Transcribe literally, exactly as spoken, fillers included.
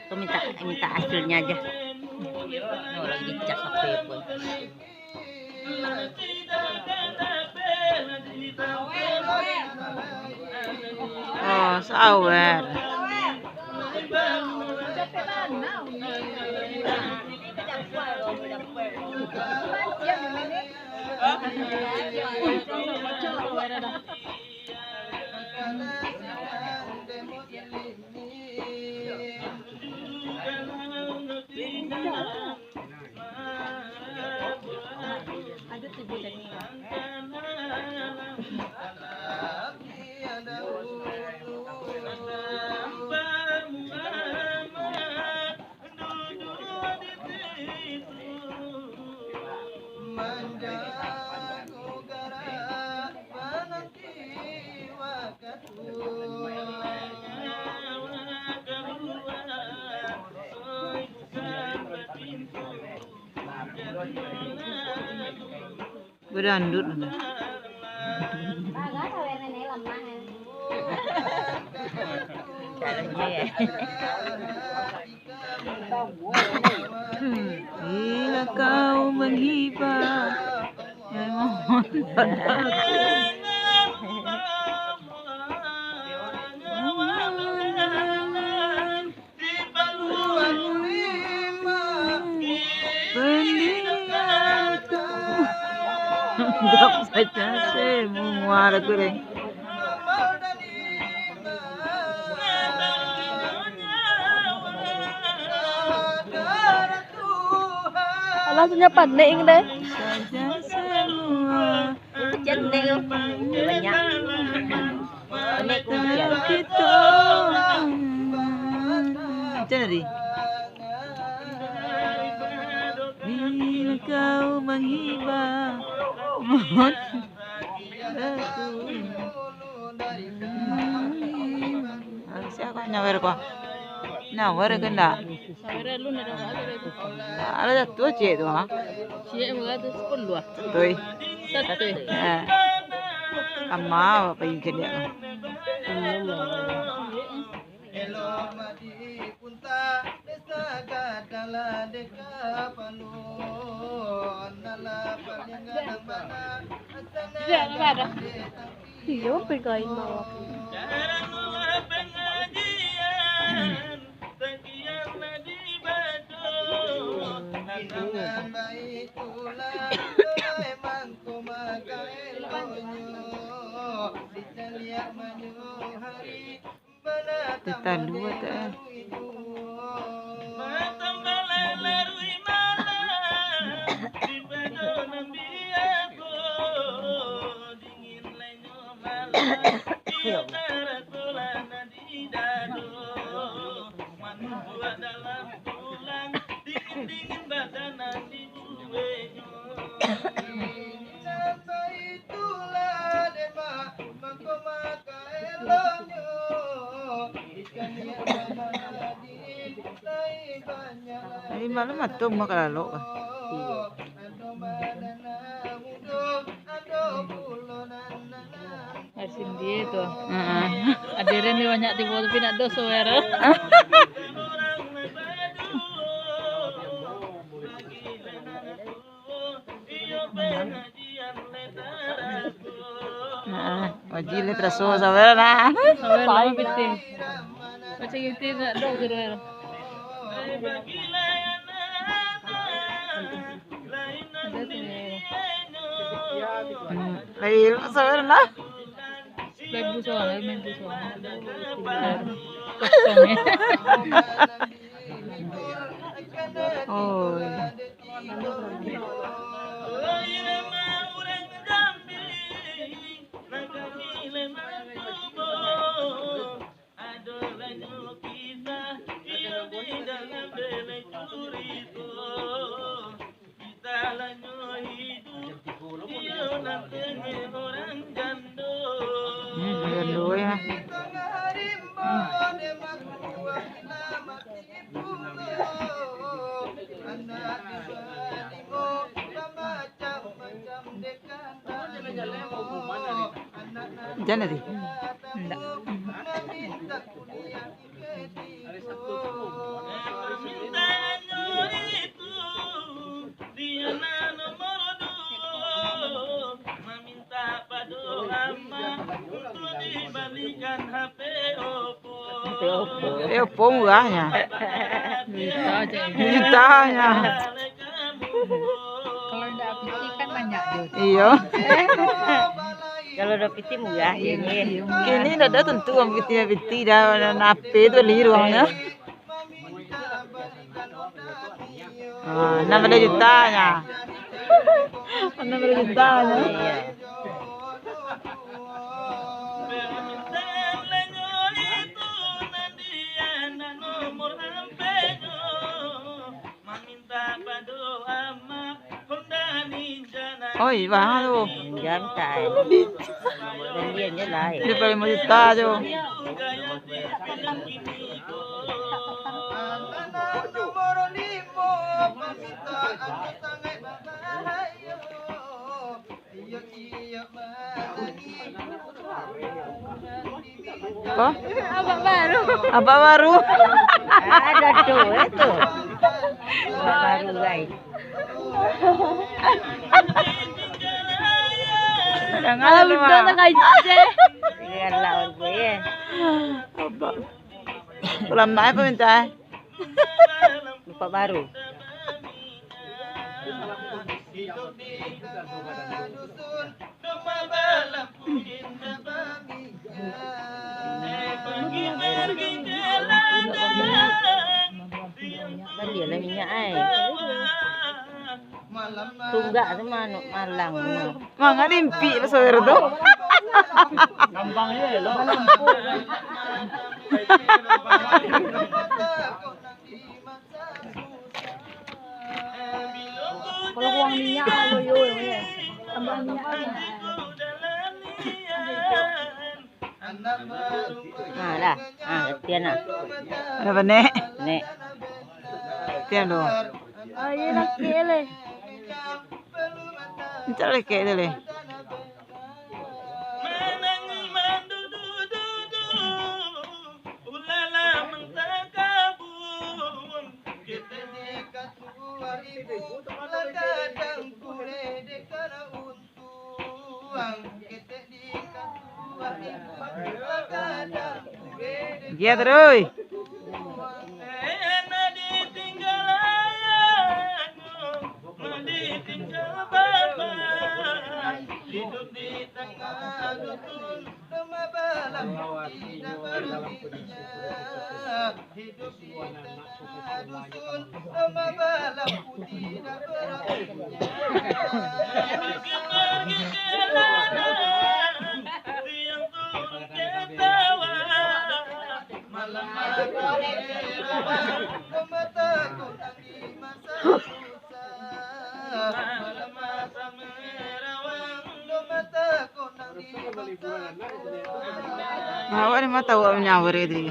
Tu minta, minta hasilnya aja. Oh, lagi dicas H P pun. Oh, sawer. Badandut. Bila kau menghibah, memohon padaku. Pendirianku. Anggap saja semua lagu deh. Alah, punya panik deh. Saja semua. Itu jan deh, yo. Banyak. Banyak kucian. Macam tadi. Bila kau menghibah. Siapa nyawer ko? Nyawer ke ndak? Ada satu cik tu, ha? Cik berapa tu? Sepuluh, ah? Satu. Eh. Ama apa yang kena? Iyo, pegai mawak. Talu tak? Jadi malam atau mah kalalok kah? Iyo. Asin dia tu. Heeh. Adiran dia banyak tiba tapi nak doso ya. Nah, wajib lah teraso sabar lah. Sabar lah, piting. Macam itu nak dok ke dua. Ada tu. Hmm, baik, sabar lah. Main pusong, main pusong. Kosong, ya. Oh, iya. Hmm, jando, ya. Hujan tadi? Indak. Eh, Oppo murah nyo. Juta aja. Juta nyo. Kalau ndak piti kan banyak jo. Iyo. Kalau ndak piti murah, iyo, iyo. Kini ndak ado tantu urang piti-piti dah, nan H P tu liruangnyo. Ah, anam baleh juta nyo. Anam baleh juta nyo. Iyo. Oi, bang tu. Pinjam, tai. Janjian je lah, eh. Dia paling juta tu. Apo? Abak baru. Abak baru. Ado tu, eh, tu. Abak baru, guys. Jangan. Alah, lu udah tengah ijai. Iyalah, orang gue, ya. Abak. Ulama apa minta, eh? Lupa baru. Balilah minyak ai. Tunggak tu manuk malang tu. Manga diimpik basoer tu. Gampang je lah. Kalau kurang minyak, ayo, yo, yo. Tambah minyak, minyak. Ha, dah. Ha, gantian lah. Dah panek? Panek. Gantian tu. Oh, iyo, laki leh. Mintak laki tu leh. Giat, Roy. Awak ni mah tahu awak manyawa tadi.